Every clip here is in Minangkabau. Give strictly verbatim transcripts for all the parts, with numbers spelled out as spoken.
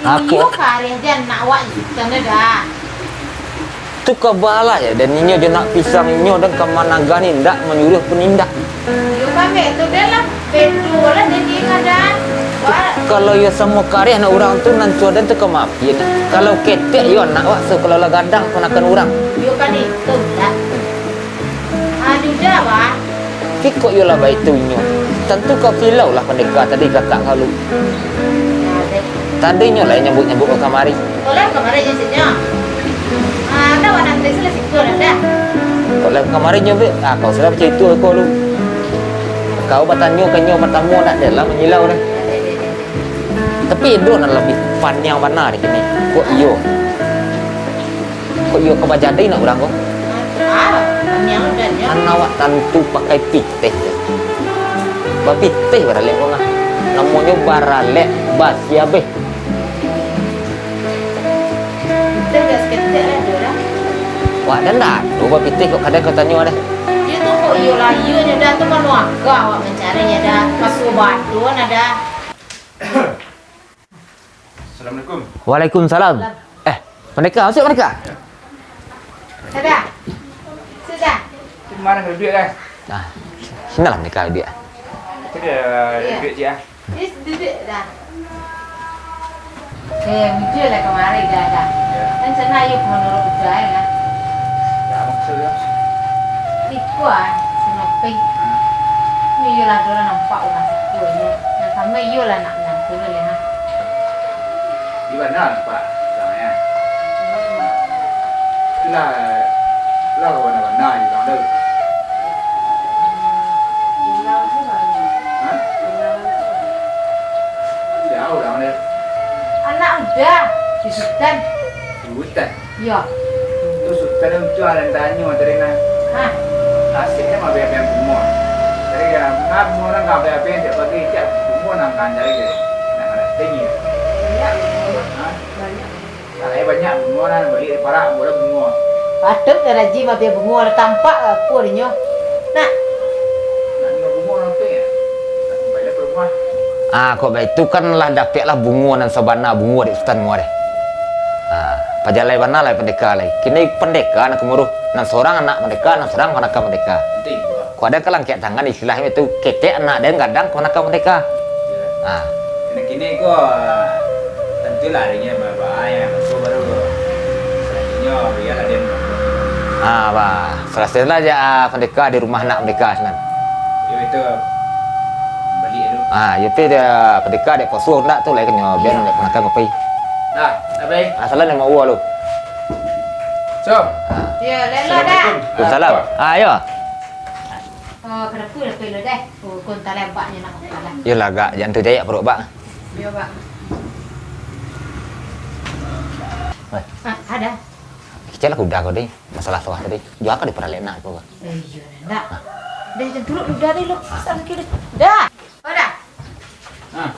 Apo? Iyo kareh jan nak awak isukan dah. Tu ka baa lah yo, den inyo jo nak pisang inyo, den ka managah ni ndak manyuruah pun indak. Iyo kan betul dah lah. Betul lah jadi kadang. Wah. Kalau iyo samo kareh anak urang tu, nan tuo den tu ka maafin. Kalau ketek iyo anak awak tu, kalau lah gadang ponakan urang. Iyo kan itu dah. Anu dah, wah. Kok iyo lah baitu inyo. Tantu kau silau lah pandeka tadi kakak kau lu. Tadi nyo lah nyambut-nyambut ka kamari. Kok lah kamari nyo siko? Ah, dah, wak nanti sudah siko dah, dah. Kok lah kamari nyo, Bek? Ah, kau sudah bacaito ko lu. Kau batanyo ka inyo partamo, ndak ado lah manyilau dah. Tapi ado nan labiah paniang bana di kini. Kok iyo? Kok iyo ka bajadi nak urang ko? Ah, paniang dah nyo. Kan awak tantu pakai pitih. Bapitih baralek ko nah. Namonyo baralek basi abih. Pitih dak saketek lah ado lah. Wak, dah ndak ado bapitih kok kadang kau tanyo dah. Iyo tu kok iyo lah, iyo nyo dah tu mano aka awak mancarinyo dah. Pasu batu nah dah. Assalamualaikum. Waalaikumsalam. Salam. Eh, pandeka, masuak pandeka. Sudah. Sudah. Di ma ka duduak, kan? Nah, sini lah pandeka duduak. Sini, eh, duduak, Cik, ah. Ni duduak dah. Eh, mujua lah kamari dah, dah. Ya. Kan sana ayo ka manurut udah, ya, kan? Ya, maksudnya? Iko ah, si Nopeng. Hmm. Ni iyolah, dulu nampak urang situ, ya. Nan samo iyolah nak manantu lah, ha. Di mana nampak? Itulah, lah bana-bana di urang tu. Hah? Sia urang tu? Anak mudo, si Sutan. Sutan? Iyo. Tu Sutan tu, tu aden tanyo tadi nah. Hah? Nasib kan mabiang-biang bungo. Jadi, ya, bungo nan ka mabiang-biang tiap pagi, tiap bungo nan ka cari. Nak datang, ya? Banyak. Hah? Banyak. Nah, eh, banyak bungo nan bali dari parak, bungo lah bungo. Patut dah Raji mabiang bungo, lah tampak aku adinyo. Nak. Nak nengok bungo nanti, ya? Nak balik ke rumah. Ah, kok baitu kan lah dapek lah bungo nan sabana bungo dek Sutan mua deh. Ah, pajalai bana lah pandeka lai. Kini pandeka nan kamuruh, nan sorang anak pandeka, nan sorang ponakan pandeka. Penting, Pak. Kok ado kalangkek tangan, istilahnyo tu ketek anak den gadang ponakan pandeka. Iyo. Ah. Kini-kini ko, ah, tantulah arinyo ba-, ba-, ah, yang tu baru salanjuiknyo bialah den. Ah, bah. Salasailah ja, ah, pandeka di rumah anak pandeka sinan. Iyo, itu. Baliak dulu. Ah, iyo pi dia pandeka dek posuo ndak tu lai kanyo bian dek ponakan kopi. Dah, dah pai. Ah, salam dek mak uwa lu. So. Ah. Iyo, lelo dah. Assalamualaikum. Waalaikumsalam. Ah, iyo. Oh, kenapa dah pai lo deh? Oh, kau entah lah, baknyo nak makan lah. Iyolah, Gak. Jan tu jajak paruik, Bak. Iyo, Bak. Eh. Ah, ado. Kecek lah kuda kau deh. Masalah sawah tadi. Jua ka diparalek nak ko, Bak. Eh, iyo, ndak. Hah? Deh, jan turun kuda deh lo. Hah? Salah kiri deh. Dah. Oh, dah. Hah?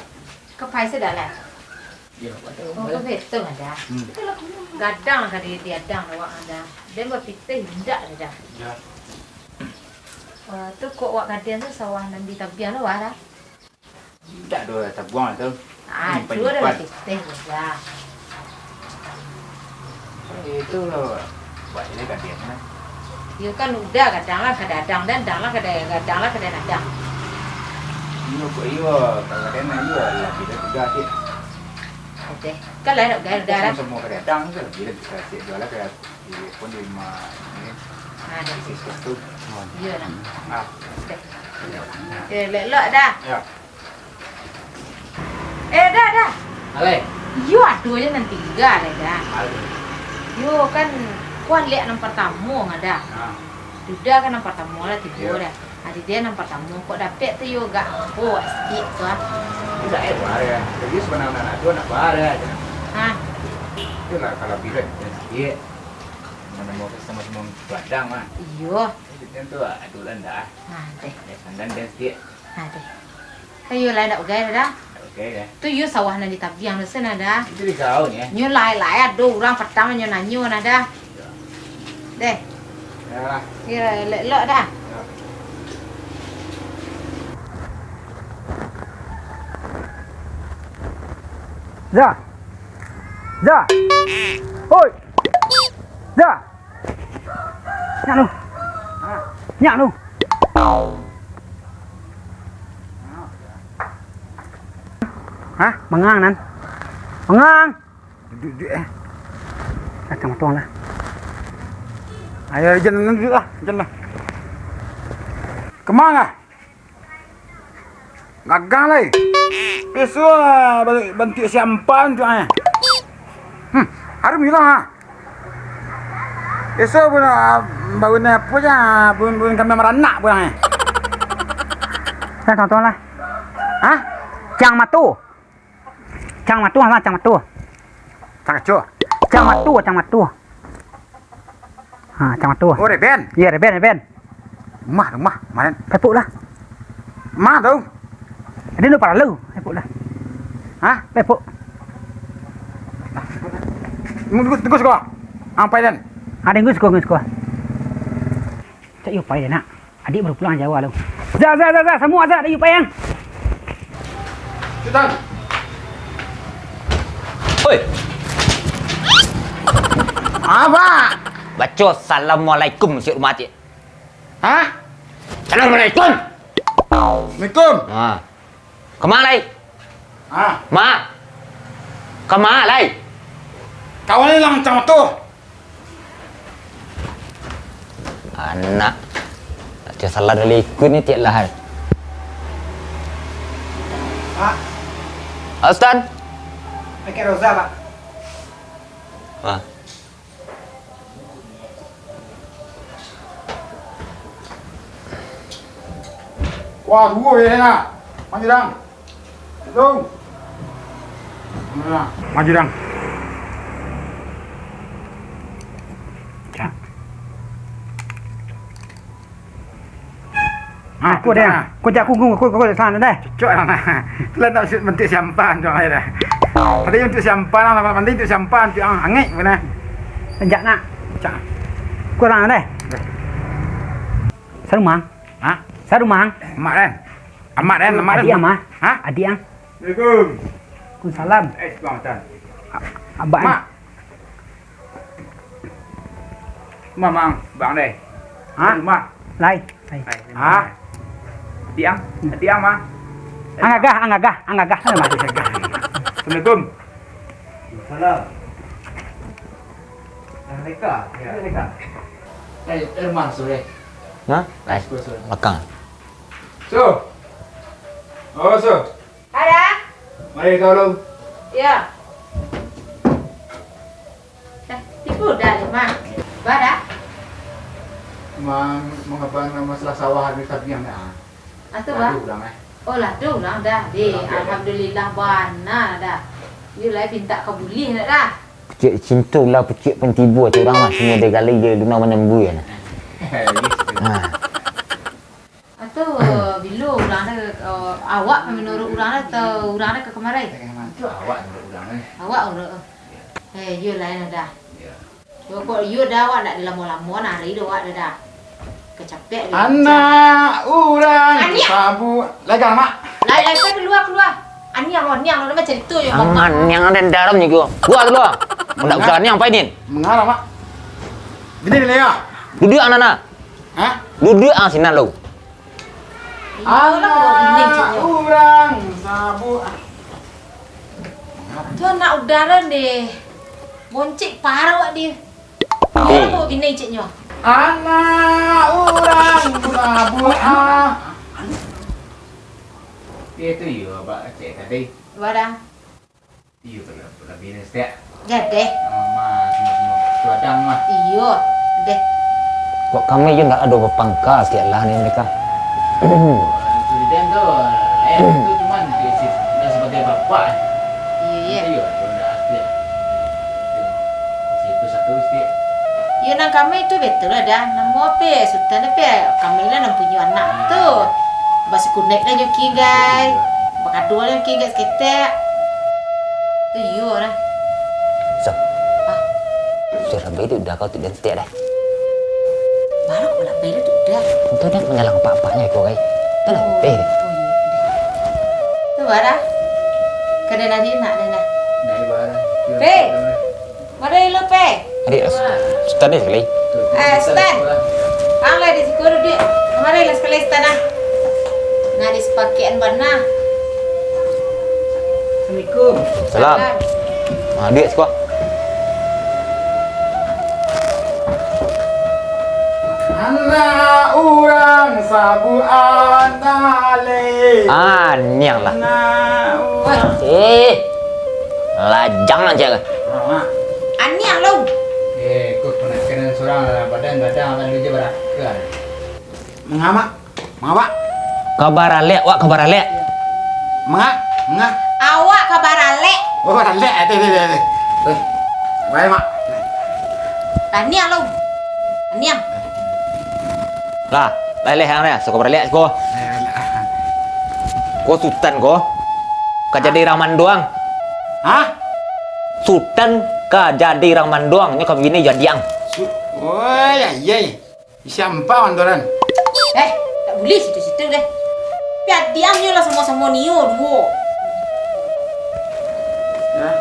Ka pai sudah lah. Iyo, Bak. Oh, ka pai tu ado. Hmm. Gadang ka di, diadang awak ado. Den bapitih indak ado. Iyo. Eh, tu kok wak gadang tu sawah nan ditabiang tu, wah, dah? Indak doh tabuang tu. Ah, nyimpan, tu dah nyimpan. Titeh je lah. Itu buat je gadang lah. Iyo kan udah gadang lah, kadang-kadang dan dang lah, kadang-kadang lah, kadang-kadang. Iyo kok iyo, kadang-kadang iyo lah, tidak tugas je. Oke. Kan lain nak gadang. Sama-sama kadang-kadang tu, bila bisa cek jual lah, kadang Iyo, pun di ma-, ni. Ah, dah. Bisnis tu. Iyo lah. Ah. Dah. Eh, lek-, lek dah. Ya. Eh, dah, dah. Alai. Iyo, ado je nan tingga, lek dah. Alai. Iyo, kan, kuan liak nan partamo, dah. Ah. Duda kan nan partamo lah tibo dah. Iyo. Adi dia nan partamo, kok dapek tu yo gak kuat sikit tu ah. Bisa eh, bare. Jadi sebenarnya anak tu nak bare aja. Hah? Itulah kalau bila dia sikit. Mana mau sama-sama gadang mah. Iyo. Jadi dia tu aduh lah dah. Nah, deh. Ya, sandan dia sikit. Nah, deh. Ayo lah, ndak bagai dah. Oke, ya. Tu yo sawah nan ditabiang tu sen dah. Itu di kau ni, eh. Nyo lai-lai ado urang patang nyo nanyo nah dah. Deh. Ya. Yo, elok-elok dah. Ya. Dah. Za! Oi! Za! Nyak lu! Nyak lu! Hah? Mangang nan? Mangang! Duduak, duduak, eh. Kacang matuang lah. Ayo, jan, jan duduak lah, jan lah. Kama lah? Gagang lai. Biaso lah, bantuak siampan tu, eh. Hmm, harum gilo, ha. Biaso pun, ah, baru ni apo je, ah, pun, pun kami maranak pun, eh. Dah, tonton lah. Hah? Cang matu. Cang matu, ha, cang matu. Cang kaco. Cang matu, cang matu. Ha, cang matu. Oh, reben. Iyo, reben, reben. Rumah, rumah, kamarin. Pepuk lah. Ma tu? Ado nu paralu, pepuk lah. Hah? Pepuk. Tunggu, tunggu, tunggu siko. Ampai den. Ha, tunggu siko, tunggu siko. Cak iyo pai den, nak. Adik baru pulang jauah lu. Za, za, za, za, samua za, dak iyo pai ang. Sutan. Oi. Apa? Baco assalamualaikum masuk rumah cik. Hah? Assalamualaikum. Assalamualaikum. Ha. Kama lai? Hah? Ma. Kama lai? Kawan ni lang macam tu. Anak. Dah salah dari ikut ni tiap lahar. Pak. Ustaz. Pakai Roza, Pak. Ah. Wah, duo ya, nak. Maju, dang. Dong. Nah, maju, dang. Cak. Ah, aku dah. Kau jak aku, aku, aku, aku sana dah. Cocok lah, nah. Lah nak shoot bentuk siampan tu, ai dah. Tadi untuk siampan lah, mandi untuk siampan, untuk ang-, angek pun, nah. Cak nak. Cak. Kurang dah. Dah. Sarumang. Hah? Sarumang. Amak, Dan. Amak, Dan. Amak, Dan. Adik, Amak. Hah? Adik, ang. Assalamualaikum. Waalaikumsalam. Eh, Bang Tan. A-, abak, Mak. Ang. Mamang, Bang, deh. Hah? Rumah. Lai. Lai. Lai, hah? Adik, ang. Hmm. Adik, ang, Mang. Ang gagah, ang gagah, ang gagah. Assalamualaikum. Salam. Dah leka? Ya. Dah leka. Eh, eh, rumah, Sur, eh. Hah? Eh, Sur, Sur. Belakang. Sur. Oh, Sur. Ada? Mari, kau dulu. Ya. Eh, tipu dah, Mang. Ba dah? Mang, mangapa masalah sawah ni tabiang dah? Ah, tu, Bah? Lah tu urang, eh. Oh, lah tu urang dah, deh. Urang tu, eh. Alhamdulillah, bana dah. Yo lah, pintak ka bulih nak dah. Pucuak cinto lah, pucuak pun tibo, cak urang mah. Sini ada gali dia, luna manyambu ya, nah. Eh, iya, sih. Nah. Atau bilo urang dah, eh, awak pamenurut urang dah, atau urang dah ka kamari? Awak nurut urang, eh. Awak nurut. Ya. Eh, yo lah, dah. Ya. Pokok iyo dah, awak ndak dilamo-lamo nari doh awak dah, dah. Kecapek dah. Anak urang Aniak. Sabu-, lagang, Mak. Lai, lai, kalua, kalua. Aniang lo, aniang lo, nama carito yo, Mak. Aman, yang ada dalam ni gua. Gua tu lo. Ndak usah aniang, pai din. Mangarang, Mak. Bini ni ya. Duduak anak-anak. Hah? Duduak ang sinan lo. Anak urang sabu-, Tu anak udara deh. Boncik paruak dia. Dia bawa bini cik nyo. Anak urang sabu-, ah. Dia tu iyo, Abak cek tadi. Wadah. Iyo, kalau lebih ni setiap. Gadeh. Mama, semua-semua. Suadang mah. Iyo, deh. Kok kami je ndak ado bapangka sikit lah ni mereka. Presiden tu, eh, tu cuman dia si-, dia sebagai bapak. Iyo, iyo. Iyo, tu ndak asli. Situ satu sikit. Iyo, nang kami tu betul lah dah. Namo ape, Sultan ape, kami lah nang punyo anak tu. Basikunek lah nyo kigai. Bakado lah nyo kigai saketek. Tu iyo lah. So. Hah? Sudah baik tu dah kau tu dan tiak dah. Baru kau lah baik tu dah. Entah dah manyalang apa-apanya kau, kai. Dah lah, oh, eh. Oh, iya. Tu barah. Kada nadi nak dah lah. Nadi barah. Hei! Adik, Sutan ni sakali. Eh, Sutan. Ang lah di siko duduak. Kamari lah sakali, Sutan, ah. Nah, di sapakian bana. Assalamualaikum. Salam. Salam. Ah, duduak siko. Anak urang sabuan tali. Ah, niang lah. Anak urang. Eh, lajang aja. Aniang lo. Eh, ko panakanan surang lah, badan-badan akan duit je baraka. Mangamak, mangawak. Ka baralek, wak ka baralek. Manga, manga. Awak ka baralek. Oh, baralek. Eh, eh, eh, eh. Eh, wai, Mak. Aniang lo. Aniang. Lah, lai leh ang ni, siko baralek siko. Eh, eh, eh. Ko Sutan ko. Ka jadi urang manduang. Hah? Sutan ka jadi urang manduang, nyo ka bini jadiang. Su-, oi, ai, ai. Isi ampa manduang. Eh, tak buliah situ-situ deh. Jadiang nyo lah samo-samo nio duo. Hah?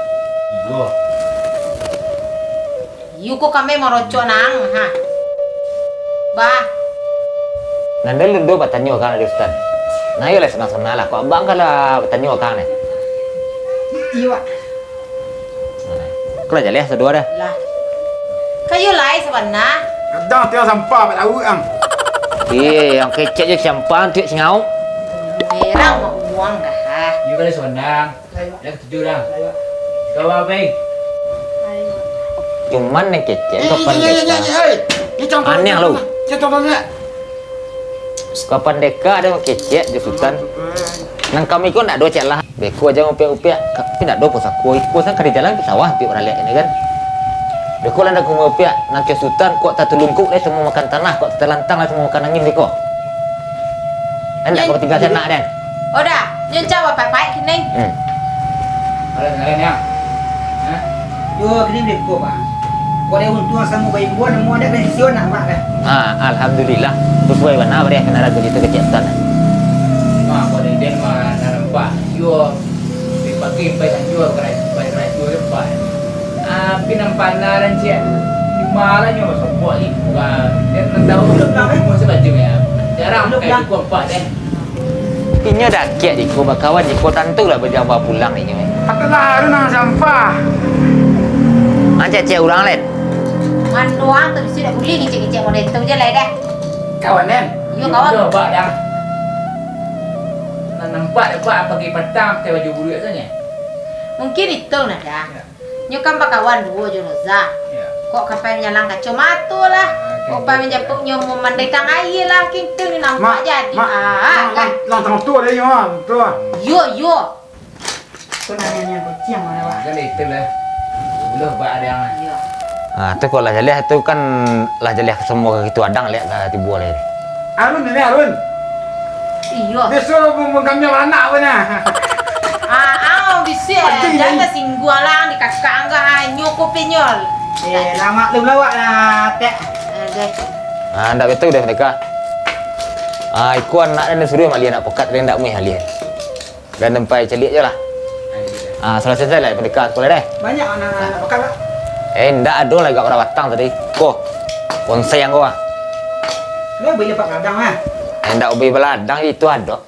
Iyo. Iyo ko kami marocok nang, ha. Bah. Nan dulu do batanyo ka ang, Sutan. Nah, iyo lah, sanang-sanang lah. Kok abang ka lah batanyo ka ang ni? Iyo, Wak. Nah, ko lah jaleh sadua dah. Lah. Kayo lai sabana. Kadang tiang sampah, Pak Daud, ang. Eh, ang kecek je sampah, tiok singau. Merang mak uang dah, ha. Iyo kali sonang. Yang ketujuh dah. Kawa, Pai. Cuman nan kecek ko pandeka. Aneh lo. Ko pandeka ado kecek jo Sutan. Nan kami ko ndak ado cek lah. Beko aja ngupiak-upiak. Tapi ndak ado pusako. Iko san ka di jalan ka sawah, ampiak baralek ini kan. Beko lah ndak ngupiak. Nan ka Sutan kok tatulungkuk deh, samo makan tanah, kok tatalantang lah, samo makan angin beko. Ndak ko tingga sanak den. Oda, nyo cak bapaik-paik kini. Hmm. Ada dengaran, ya? Hah? Yo, kini beko, Pak. Kok dek untuang samo baimbuan, namo ada kan sisio nak, Pak, dah. Ah, alhamdulillah. Sesuai bana bareh kenalan begitu kecek Sutan. Nah, kok dek den mah, nak nampak. Yo, dipake pai sanjo, kerai, pai kerai juo, Pak. Api nan panaran ciek. Di malah nyo masuk buah iku kan. Dia nan tahu. Belum pulang, eh? Masa baju ya. Jarang. Belum pakai pulang. Iku empat, eh. Inyo dakek jiko bakawan, jiko tantu lah bajamba pulang inyo, eh. Patut lah, aduh, nang sampah. Ancak cek urang lain. Manduang tu bisi dak buliah ngicek-ngicek model tu je lah dah. Kawan, kan? Iyo, kawan. Udah, Pak, dah. Nan nampak dek Pak pagi patang pakai baju buruak tu nyo. Mungkin itu nah dah. Ya. Nyo kan bakawan duo jo Roza. Ya. Kok ka pai manyalang kacomato lah. Ah, kok pai manjapuk nyo mamandai tang aia lah, kintu ni nampak jadi. Mak, ah, Mak, kan? Lang, lang tang tu ado nyo, ah, tu, ah. Yo, yo. Tu nanya-nanya kuciang mana, Pak? Kan itu lah. Udah, Pak, ada yang. Yo. Ah, tu kok lah jaleh, tu kan lah jaleh semua ka kitu adang liak ka tibo lai. Arun, ini Arun. Iyo. Biaso manggambiang baranak ko nah. Ah, ah, bisi. Pasti jan ini. Tasingguang lah, di kakak angga, ah, nyo ko penyol. Eh, lamak tu lawak lah, tek. Aduh. Ah, ndak betul deh mereka. Ah, iko anak dan disuruh malian nak pekat, dia ndak muih malian. Dan tempat caliak je lah. Ah, salasai lah pendeka sekolah deh. Banyak anak-anak pekat, Pak. Eh, ndak ado lah, agak batang tadi. Ko, bonsai yang ko, ah. Lah, beli lepak ladang, ah. Eh, ndak beli beladang itu ado.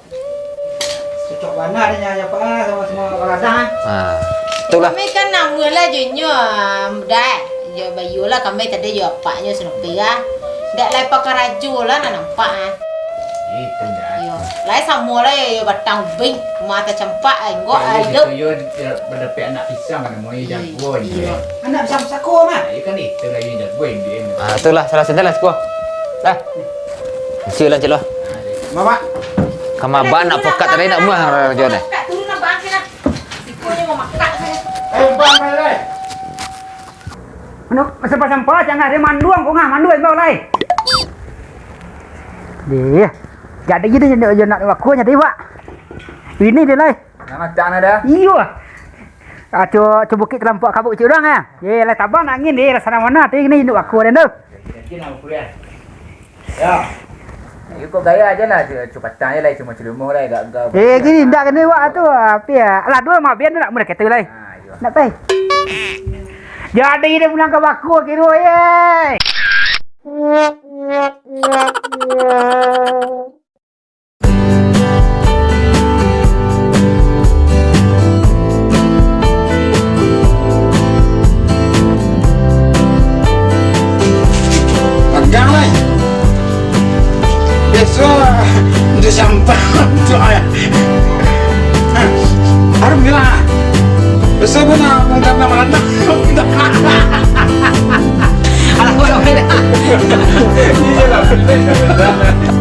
Cocok bana deh nyo, nyo, Pak, ah, samo-samo lepak ladang, ah. Ah, itulah. Kami kan namuah lah jo nyo, ah, dah. Yo, bayo lah kami tadi jo apaknyo Sinopi lah. Ndak lai pakarajo lah, nak nampak, ah. Itu dah. Yo, lai samo lah yo, yo batang ubin, mata campak, enggok, ah, itu yo, yo, badapek anak pisang kan, mau jago je. Iyo. Anak pisang sako mah. Nah, iyo kan itu lah yo jago, M B M. Ah, itulah salah satu lah sako. Dah. Isi lah, cik lo. Mamak. Kama ban nak pokat tadi nak muah rajo ni. Kak, turun lah, bangkit lah. Sikonyo mamakak sajo. Eh, bang, bang, eh. Manu, sampah-sampah, jangan ada manduang, kau ngah manduang, kau lai. Deh, jadi gitu, jadi nak aku jadi, Pak. Ini dia, lai. Nak macam mana dah? Iyo. Ah, cu, cu bukit terlampau kabut cik urang, ya. Ye, lai tabang nak angin, deh, rasa mana tu, ini induk aku, ada tu. Jadi, jadi nak aku, ya. Ya. Iko gaya aja lah, cu, cu patang aja lah, cuma celumong lah, agak, agak. Eh, gini, ndak kena buat tu, api ya. Alah, dua mah, biar nak murah kata lah. Ah, iyo. Nak pai? Jadi dia pulang ka bakua kiro, ye. Pegang lai. Biaso, untuk sampah, untuk ayah. Harum gila. Biaso pun nak bongkar nama anak. Alah, alah, alah. Iya lah, betul, betul.